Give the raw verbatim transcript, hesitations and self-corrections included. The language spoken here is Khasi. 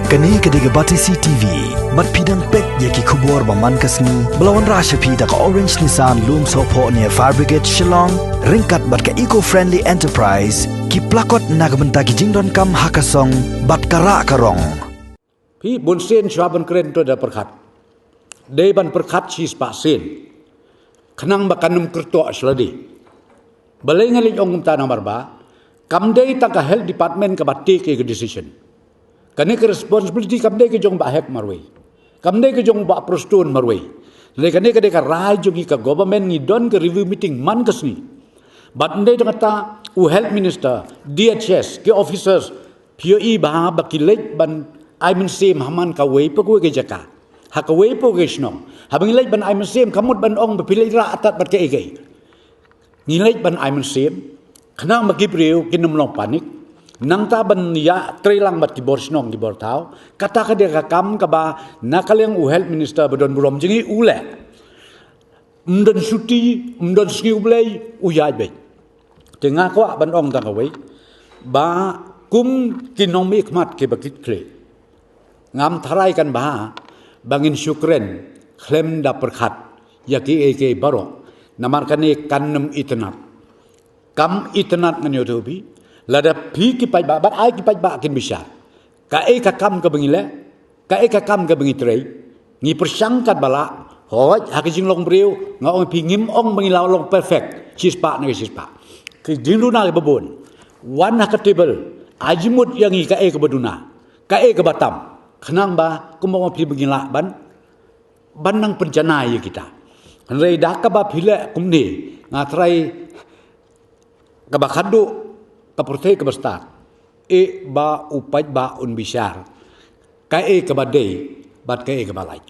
Kane ka dei ka Batesi T V. Bad phi dang peit ïa ki khubor ba man ka sngi ba la wanrah sha phi da ka Orange Nissan Lumsohphoh near Fire Brigade Shillong, ryngkat bad ka Eco Friendly Enterprise, ki plakot na ka bynta ki jingdonkam ha ka song bad ka rah ka rong. Phi, bun sien shuwa ban kren to da pyrkhat. Dei ban pyrkhat shispah sien. Khnang ba kan ym kyrtoh shladi. Balei nga leit ong kumta? Namar ba kam dei tang ka health department kaba take ka decision. Kane ka responsibility kam dei ka jong Bah Hek marwei. Kam dei ka jong Bah Prestone marwei. Hynrei kane ka dei ka rai jong ngi ka government, ngi don ka review meeting man ka sngi. Bad ym dei tang kata, u health minister, D H S, ki officers, phi ïohi ba, ba ki leit ban ai mynsiem ha man kawei pa kawei ka jaka, ha kawei pa kawei ka shnong. Haba ngi leit ban ai mynsiem, kam mut ban ong ba phi leit rah atat bad kaei kaei. Ngi leit ban ai mynsiem khnang ba ki briew kin ym long panic. Nangta ban ïatrei lang bad ki bor shnong, ki bor thaw. Kata ka dei ka kam kaba na ka liang u health minister ba don burom jong ngi u leh. Ym don shuti, ym don sngi U Blei, u ïaid beit. Te nga kwah ban ong tang kawei, ba kum ki nongmihkhmat kiba kit khlieh, ngam tharai kan bha ba ngin shu kren khlem da pyrkhat ïa kiei kiei baroh. Namar kane kan ym itynnad. Kam itynnad, ngan ïathuh ïa phi. Lada phi ki paidbah, bad ai ki paidbah kin bishar kaei ka kam kaba ngi leh, kaei ka kam kaba ngi trei. Ngi pyrshang katba lah. Hooid, ha ka jinglong briew, nga ong ïa phi, ngim ong ba ngi la long perfect shispah na ka shispah. Ki jingduna kiba bun, wan ha ka table, ai jingmut ïa ngi kaei kaba duna, kaei kaba tam, khnang ba, kumba ong ïa phi, ba ngin lah ban, ban nang pynjanai ïa kita. Hynrei da kaba phi leh kumne, nga tharai kaba khadduh, ka pyrthei kaba stad, eh, ba u paidbah un bishar kaei kaba dei bad kaei kaba lait.